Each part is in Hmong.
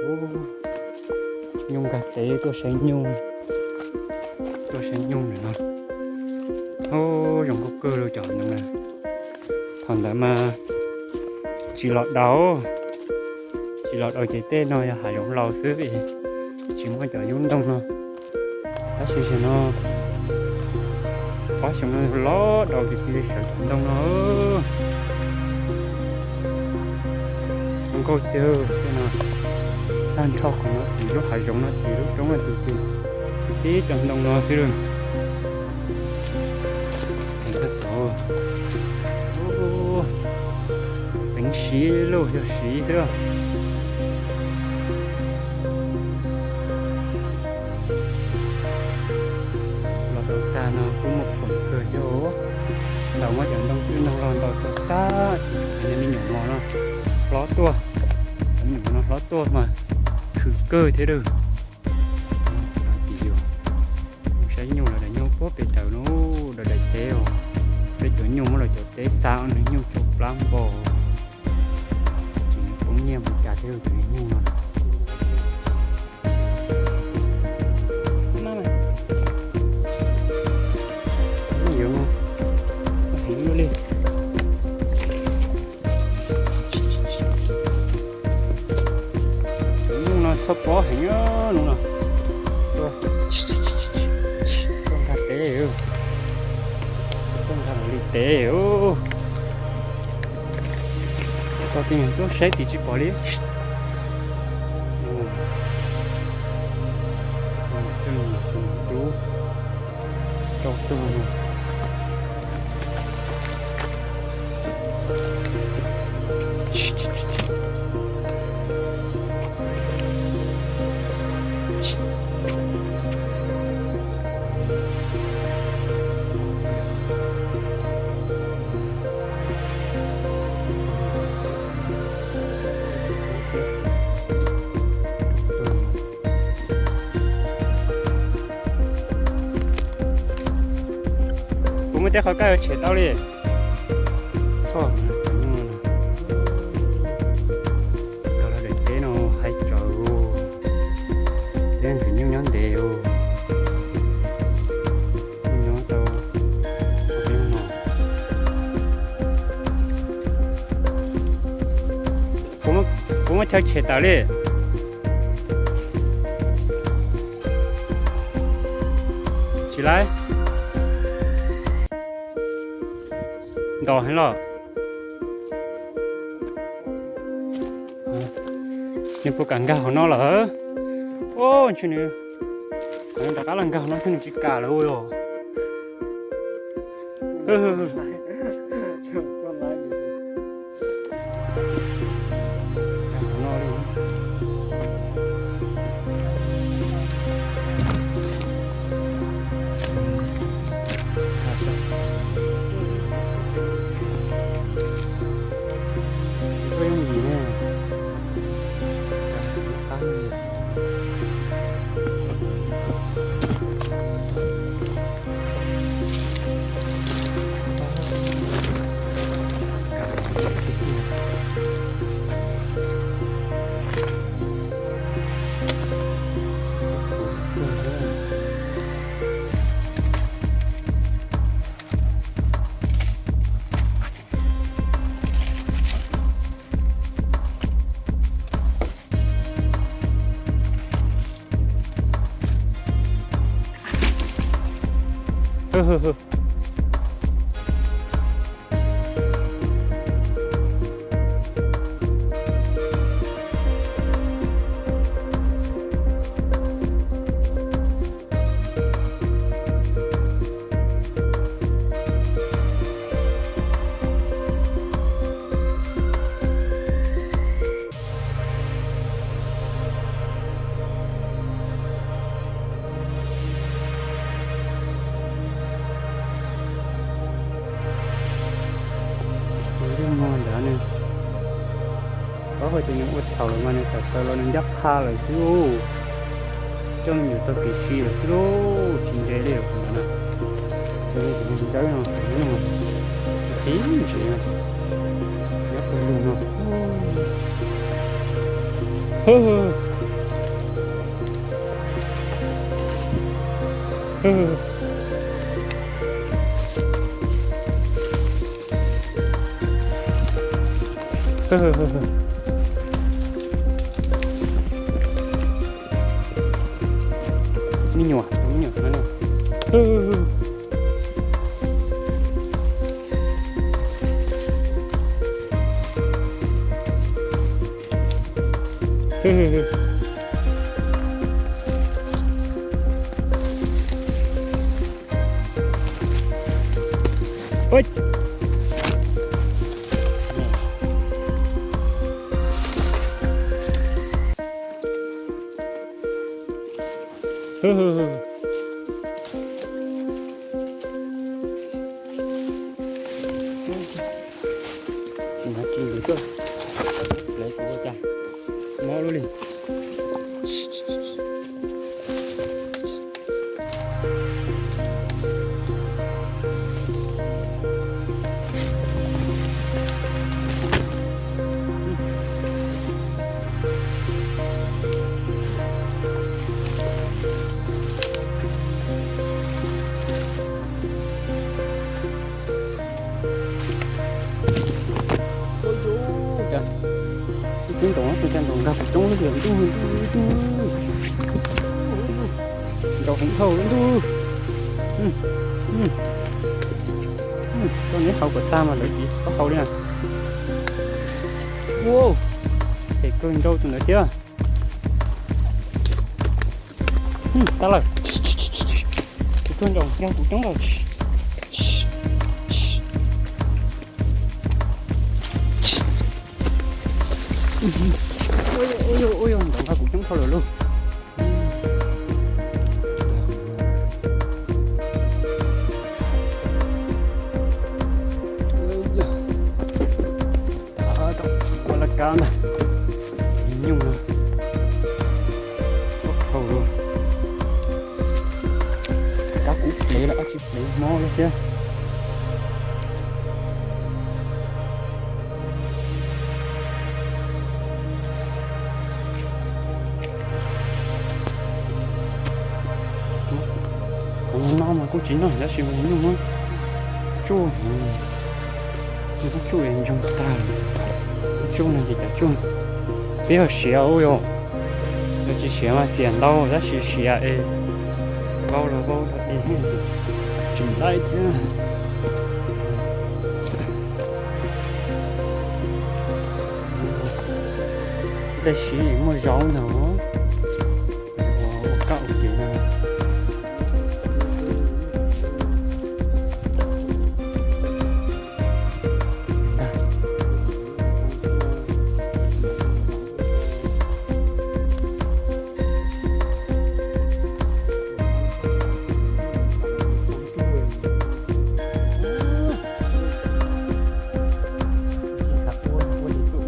Ub, nyuj nkag tev tuaj saib nyuj, tuaj saib nyuj ntawm no. Ub, zoo nkauj kawg li cov ntoo na. Thaum ntawd mas tsis los daus, tsis los daus ces tej no yog hav zoov laus xwb es tsis muaj cov yub ntoo no. Tab sis tam sim no ob xyoo no los daus ces cia li sawv cov ntoo no. Zoo nkauj tiag tej no, tag nrho qhov no ces lub hav zoov no ces lub roob no ces tib cov ntoo no xwb lawm. Txeev siv lauj, yog siv xwb. Los daus tag no kuj muaj khoom kawg thiab. Ntaus muab cov ntoo twb ntaus los ntaus tag tag, cov me nyuam mos no hlob tuaj, cov me nyuam mos no hlob tuaj mas khwv kawg thiab lawm. Tim yus mus saib nyuj los daim nyuj puag pem raws no, daim daim teb os. Peb cov nyuj muab los cov teb xa nws nyuj tsuag plab npo. Ces nws poob nyiaj mus cas thiab cov nyuj no. Heev li. Cov nyuj no txhob pob heev no no. Tuaj nkag tev, tuaj nkag li tev. Tau tij niam tuaj saib tim tsis pom li. Rub rau tuaj. Kuv muaj tej qhov kaj yuav tshem tau li. Txog, tau los daim teb no haib tsawv, tej ntxwg nyuj nyob ntev os. Nyob tau, kuv muab chaw tshem tawm li. Tsis laib. Ntos heev los. Nws puas kam nkag hauv no lawm? Ntshe nws rov qab los nkag hauv no thiab, nws tsis kam lawm os. Ntawd nws, paub hais tias nws ua txhaum lawm mas nws tawm plaws los nws ncaj qha lawm xwb lauj. Coj me nyuam tau kev si lawm xwb lauj, tsis nce li lawm no. Cov me ntsis ntawd no, qhib ntsis no, nyob pawg lug no. Me nyuam, me nyuam no. Tsis hnov tsis ntws tuaj, lawv kuv ua cas mob lub li. Ua cas xib ntaus no tus cas ntaus nkag kuv coob li tiag, ntaus heev dhau lub ntuj. Koj neb haus kom tag mas lawv tsis txhob haus li na. Ua, ces kawg nrau tus ntawd thiab. Tag lawm. Kuv tuag nraum nkag kuv coob lawm. Ua yog nraum nkag kuv coob dhau lawm lauj. Ua laj kab ntag. Nyuj no xub dhau lawm. Kab kuv plev los dab tsi plev mob lawm thiab. Qhov no mas kuj tsis noj tab sis mas nyuj muab tsuj, muab tsuj es ntsoog tag. Tsuj no ces cov tsuj peb yog siav ua yog, yog tsis siav mas xiam ntau tab sis siav es vau los vau es tsis laib thiab. Tab sis muaj zaub ntag. Ua kab ua kev no.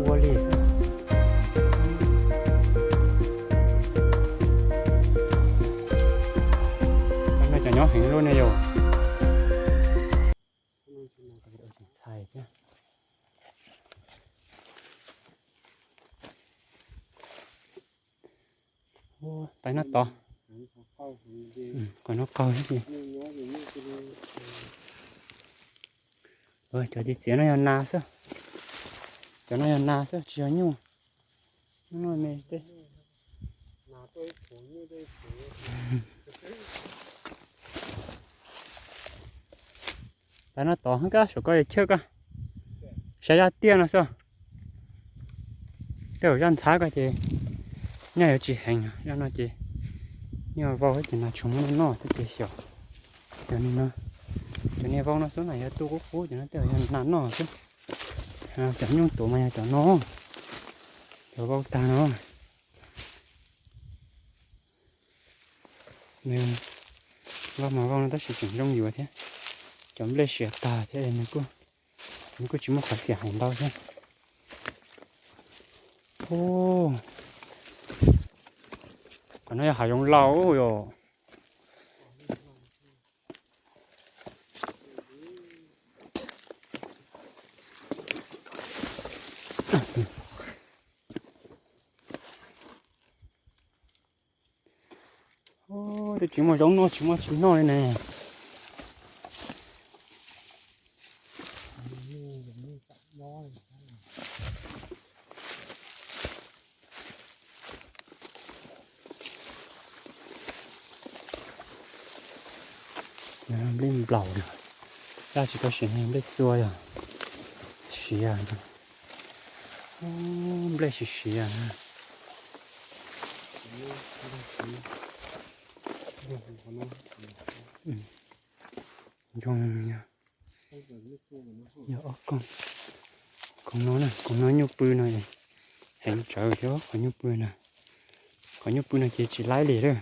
Ua li xwb. No cov nyob heev luaj ne yom. Txhais thiab. Tais no tod. Qhov no qaug thiab. Cov txiv txiav no yog nas xwb. Cov no yog nas xwb tsis yog nyuj. Nyuj no me teb. Tais no tod kab saum koj yog chawj koj. Saib zaj tiaj no xwb. Tej zaum zaj ntxhab koj ces nyaj yuav tsis heev, zaj no ces nyuj vau ces nas tsuas muab noj thiab ces xyov. Cov niag vau no xwb na yog tu qub qub, cov no tej zaum yog nas noj xwb. Cov nyuj tuav mas yog cov no, cov vau tag no. Nws vau mas vau no tab sis tseem zoo yuav thiab. Cov nplej siav tag thiab nws kuj tsis muaj qhov xiam heev ntau thiab. Qhov no yog hav zoov laus yom. Twb tsis muaj zaub noj tsis muaj tsis noj li ne. Nplej nplaum na, daj tsis tau siav, nplej txua yog siav, nplej siav siav na. Ntsoog yog ob koog. Koog no na, koog no nyuj pw no, heev tsawv xyov qhov nyuj pw na, qhov nyuj pw no ces tsis laib li lawm.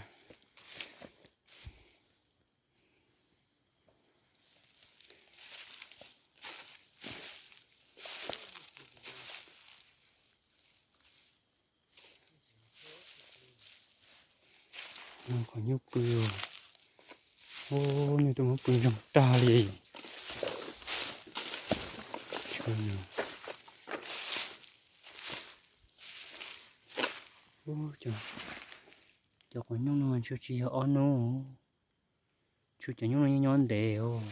Qhov nyuj pw, nyuj tuaj muab pw ntsoog tag li. Cov qhov nyuj no tshuav tsis yog ob hnub, tshuav cov nyuj no nyob ntev os.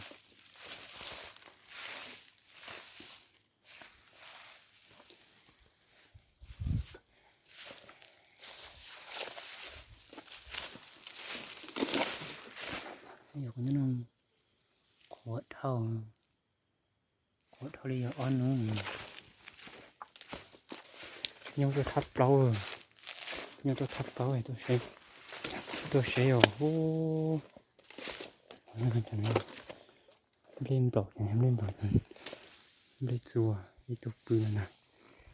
Qhuav dhau, qhuav dhau li yog ob hnub. Nyuj tuaj thab plaub, nyuj tuaj thab plaub, tuaj seb os. Nplej nplaum, nplej nplaum, nplej txua ib tug pw no na.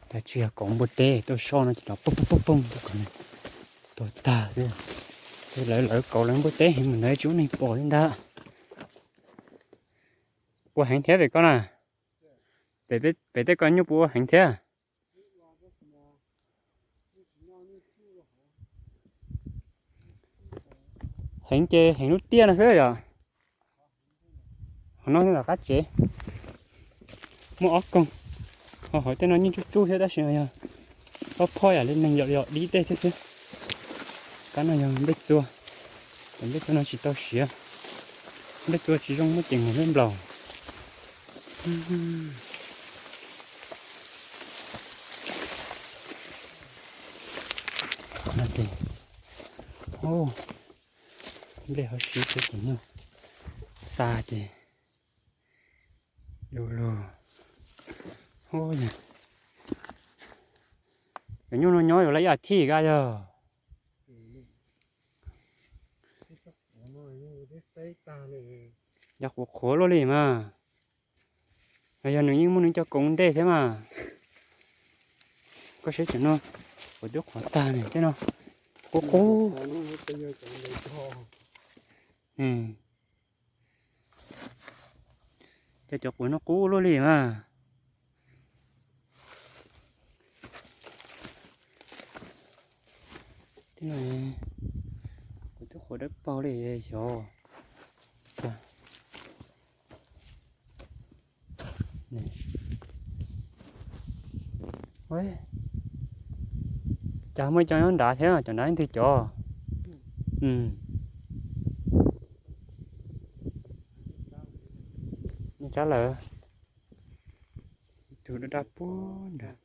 Tab tsis yog kauv npua teb tuaj soj no ces los poob poob poob poob tuaj kom nws tuag tag xwb. Ces lawv lawv kauv lawv npua teb heev mus ntawd tsis muaj neeg pom li ntag. Pua heev thiab pem koj na, pem tej ko nyuj pua heev thiab. Heev ces heev lub tiaj no xwb yom. Qhov no tom qab tsev muaj ob koog, ho hauv tej no nyuj tsuj tsuj thiab tab sis yog ob phob yam li neeg yom yom dib tej thiab xwb. Kab no yog nplej txua, nplej txua no tsis tau siav, nplej txua tsis zoo muaj ceem nplej nplaum. Nplej ho siav ces cov nyuj xa ces lu lug. Cov nyuj no nyob yuav lawm ib as thiv kab yog. Yog qhuav qhuav luaj li mas, los yog nws yeej muaj nws cov koov ntej thiab mas. Koj saib cov no, kuv twb qhuav tag ne, tej no qub qub. Ces cov quav no qub luaj li mas. Tej no kuv twb qhuav dawb paug li xyov. Cas muaj cov nyob nrad thiab, cov nrad leej twg cov? Tsab lawm. Tus daj daj puag nrad.